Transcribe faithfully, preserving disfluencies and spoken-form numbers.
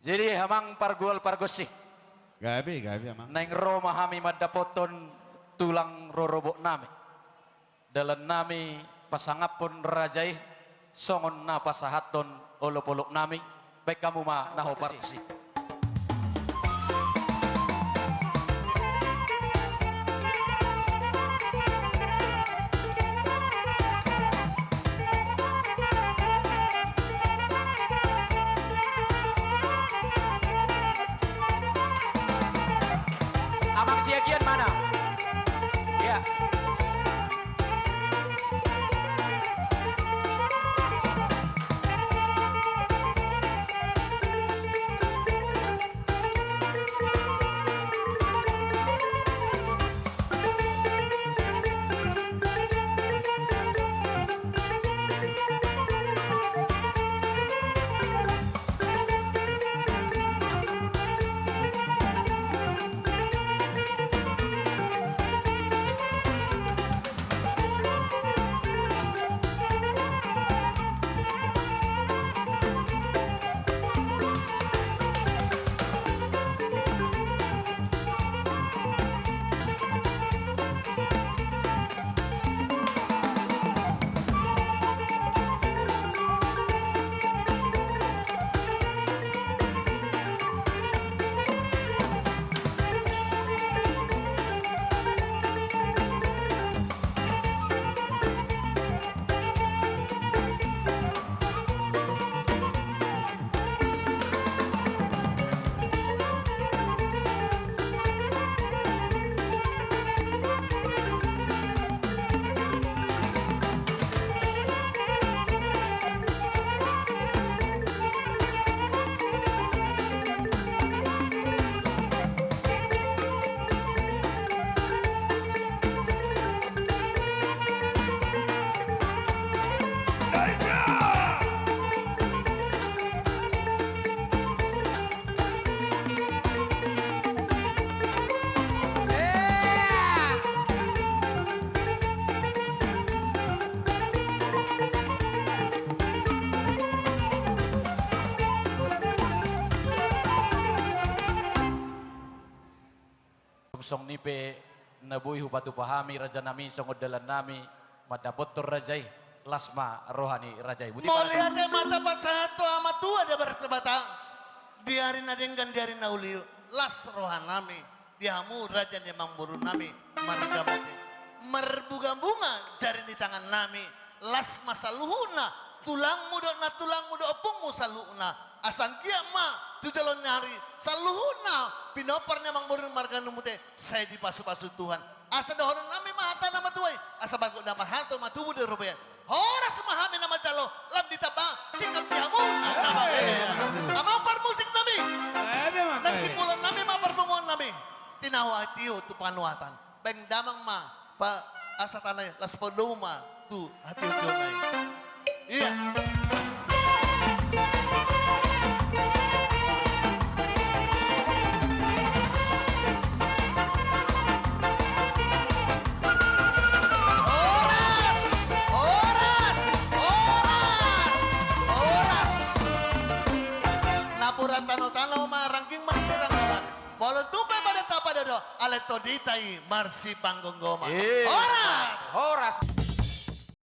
Jadi, amang pargual pargonsi. Gabe, gabe, amang. Naeng ro ma hami mandapothon tulang rorobot nami. Dalan nami pasangaphon raja i, songon na pasahathon olopolop nami, baen hamu ma na hombar tusi. Amang Siagian mana? Ya. Songon i pe na boi hupatupa hami raja nami songon dalan nami mandapothon raja i, las ma roha ni raja i. Boti ma. Mauliate ma tapasahat tu Ama Tua di abar Debata, di ari na denggan di ari na uli, las roha nami di hamu raja ni amangboru nami marga Mute. Marbungabunga jari ni tangan nami, las ma saluhutna, tulangmu dohot nantulangmu dohot ompungmu saluhutna. Asa anggiat ma tu joloan ni ari saluhutna pinompar ni amangboru marga Mute sai dipasupasu Tuhan. Asa dohonon nami ma hata ni Ama Tua i, asa margok na marhalto ma tubu di robean. Horas ma hami na manjalo, lam ditamba singkop di hamu na mangalean. Amang parmusik nami, nang simpulon nami ma parpunguan nami. Tinahu hatio tu panuatan. Baen damang ma, pa, asa tanda i, las pandomu ma tu hatio-tio nai. Ia. Horas! Horas! Horas! Horas! Napuran tano-tano ma rangging marsiranggongan. Molo tung pe pada tapadodo, alai tondinta i marsipanggomgoman. Iya. Horas! Horas!